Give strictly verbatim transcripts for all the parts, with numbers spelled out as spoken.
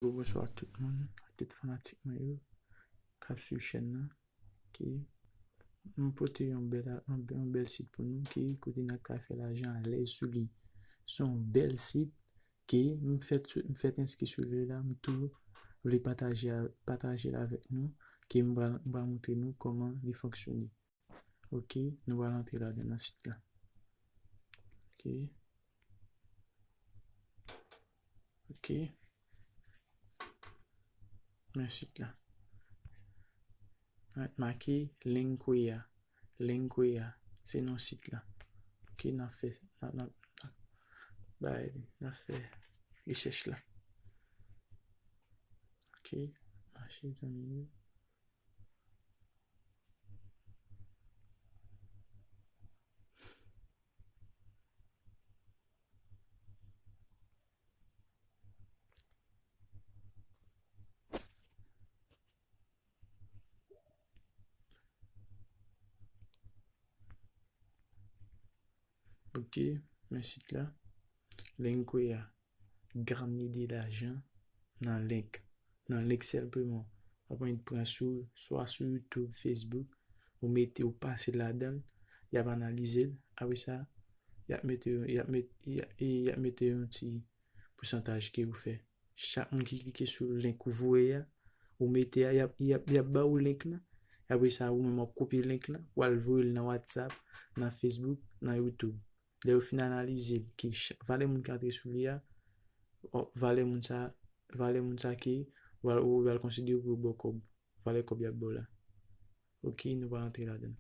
Gwo bonswa ak tout moun, ak tout fanatik mwen yo k ap swiv chèn nan. Ki m pote yon bèl, yon, yon bèl sit pou nou ki kote n ap ka fè lajan alèz sou li. Se yon bèl sit ke m fèt, m fèt enskri sou li la, m tou vle pataje, pataje l avèk nou, ke m pral, m pral montre nou kòman li fonksyone. Ok, nou pral antre ladan nan sit la. Ok. Ok. Men sit la. Make Linkwea. Linkwea. Se non sit la. Ok, n ap fè, n ap, n ap, n ap, bay, n ap fè rechèch la. Ok, mache zanmi yo. Ok, men sit la. Linkwea. Ganye de lajan nan link. Nan link sèlman. W ap pran sou, swa sou YouTube, Facebook, ou mete, ou pase ladan l, y ap analize l. Apre sa, y ap mete, y ap met, y ap, y ap mete yon ti pousantaj ke ou fè. Chak moun ki klike sou link ou voye a, ou mete a, y ap, y ap, y ap ba ou link lan. Apre sa, ou menm w ap kopye link lan, w al voye l nan WhatsApp, nan Facebook, nan YouTube. Lè yo fin analize l, ki cha-, valè moun ki antre sou li a, o, valè moun sa, valè moun sa ke ou al, ou al konsidere pou yo ba w kòb. Valè kòb y ap ba w la. Ok, nou pral antre ladan l.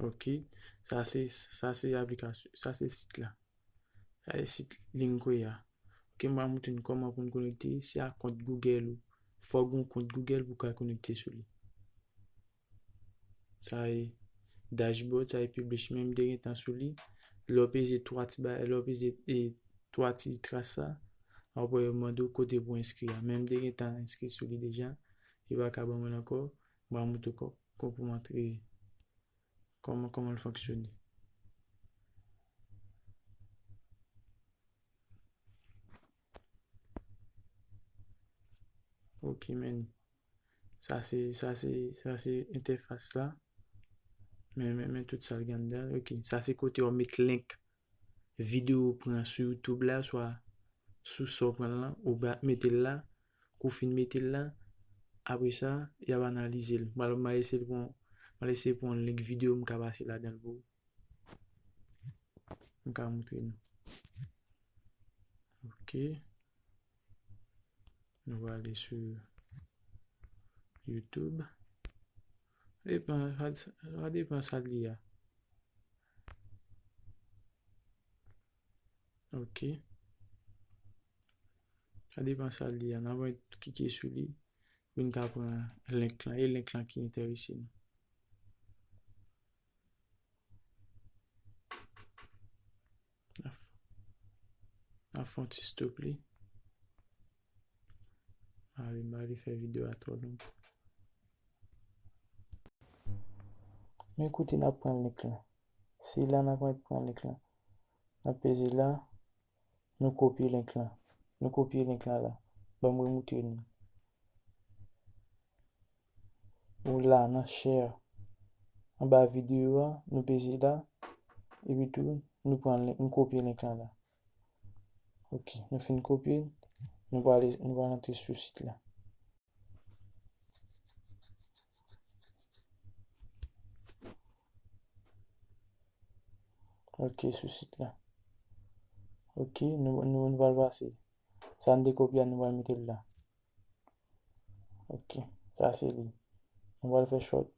Ok, sa se, sa se aplikasyon, sa se sit la. Sa se sit Linkwea. Ok, m pral montre nou kòman pou n konekte. Se a kont Google ou. Fò w gen yon kont Google pou w ka konekte sou li. Sa e dashboard, sa e publish. Men m te gentan sou li. Lè w peze twa ti ba, lè w peze, e, twa ti tras sa, apre yo mande w kote pou w enskri a. Men m te gentan enskri sou li deja. Yo pa ka ban mwen l ankò. M pral montre w kò-, kò pou m antre, kòman, kòman l fonksyone. Ok, men. Sa se, sa se, sa se entèfas la. Men, men, men tout sa l gen anndan. Ok, sa se kote w met link videyo w pran sou YouTube la, swa sou sa w pran l lan, ou ba, mete l la. Kou w fin mete l la, apre sa, y ap analize l. M al, m al eseye pran, m al eseye pran link videyo m ka pase ladan l pou ou. M ka montre nou. Ok. Nou prale sou YouTube. Depan, sa, sa depan sa l ye a. Ok. Sa depan sa l ye a. N ap klike sou li. Pou n ka pran link lan. E link lan ki enterese nou. N ap, n ap fè yon ti stop li. Ale, m pa vle fè videyo a twò long. Men kote n ap pran link lan. Se la n ap pran link lan. N ap peze la. Nou kopye link lan. Nou kopye link lan la. Ban mwen moutre nou. Ou la nan share. Anba videyo a, nou peze la. Epi tou, nou pran link, nou kopye link lan la. Ok, nou fin kopye l. Nou prale, nou pral antre sou sit la. Ok, sou sit la. Ok, nou, nou, nou pral pase. Sa n te kopye a, nou pral mete l la. Ok, sa se li. Nou pral fè short.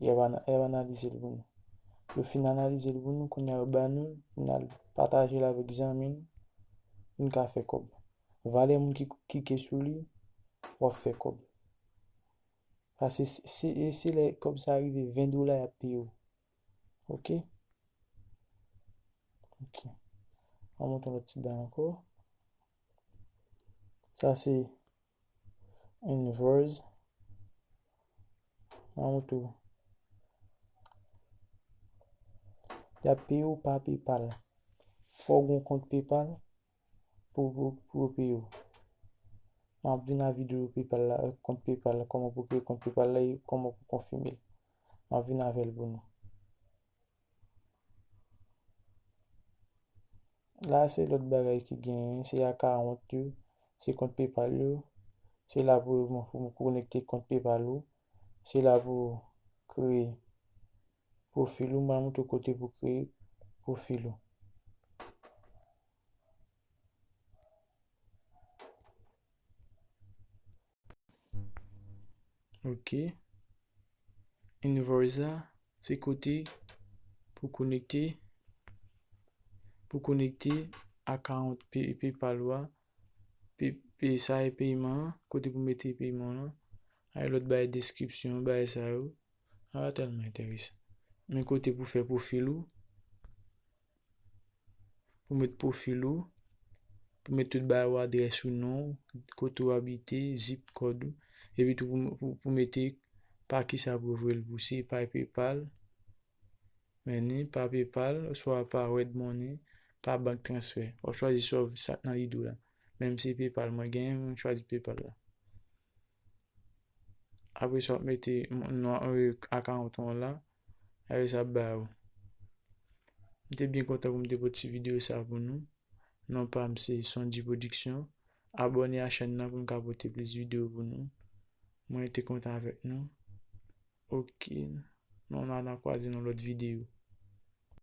Y ap ana-, y ap analize l pou nou. Yo fin analize l pou nou, kounye a yo ba nou l, pou n al pataje l avèk zanmi n, pou n ka fè kòb. Valè moun ki, ki klike sou li, w ap fè kòb. Paske se, se, se lè kòb sa rive ven dola, y ap peye w. Ok? Ok. An montre lòt ti bagay ankò. Sa se invoice. An montre w. Y ap peye w pa PayPal. Fò w gen yon kont PayPal pou, pou, pou yo peye w. M ap vin a videyo PayPal la, kont PayPal la, kòman pou kreye kont PayPal la e kòman pou konfime l. M ap vin avè l pou nou. La, se lòt bagay ki genyen, se akawont yo, se kont PayPal yo, se la pou, pou konekte kont PayPal ou, se la pou kreye pwofil ou, m pral montre w kote pou kreye pwofil ou. Ok. Invoice la, se kote pou konekte, pou konekte akawont Pay-, PayPal ou a, pe-, pe-, sa e peyman an, kote pou mete peyman an, ay lòt bay deskripsyon, bay sa yo. Sa pa tèlman enteresan. Men kote pou fè pwofil ou, pou met pwofil ou, pou met tout bagay ou, adrès ou, non, kote ou abite, zip kòd ou, epi tou pou, pou, pou mete pa kisa pou yo voye l pou, si pa PayPal, men ni pa PayPal, oswa pa Red Money, pa bank transfè. W ap chwazi sa, sa k nan lide w la. Menm si PayPal mwen genyen, mwen chwazi PayPal la. Apre sa, w ap mete non, e, akawont ou an la. Apre sa, ap ba ou. M te byen kontan pou m te pote ti videyo sa pou nou. Non pa m se Sondy Production. Abòne a chèn nan pou m ka pote plis videyo pou nou. Mwen te kontan avèk nou. Ok. Nou, n a, n a kwaze nan lòt videyo.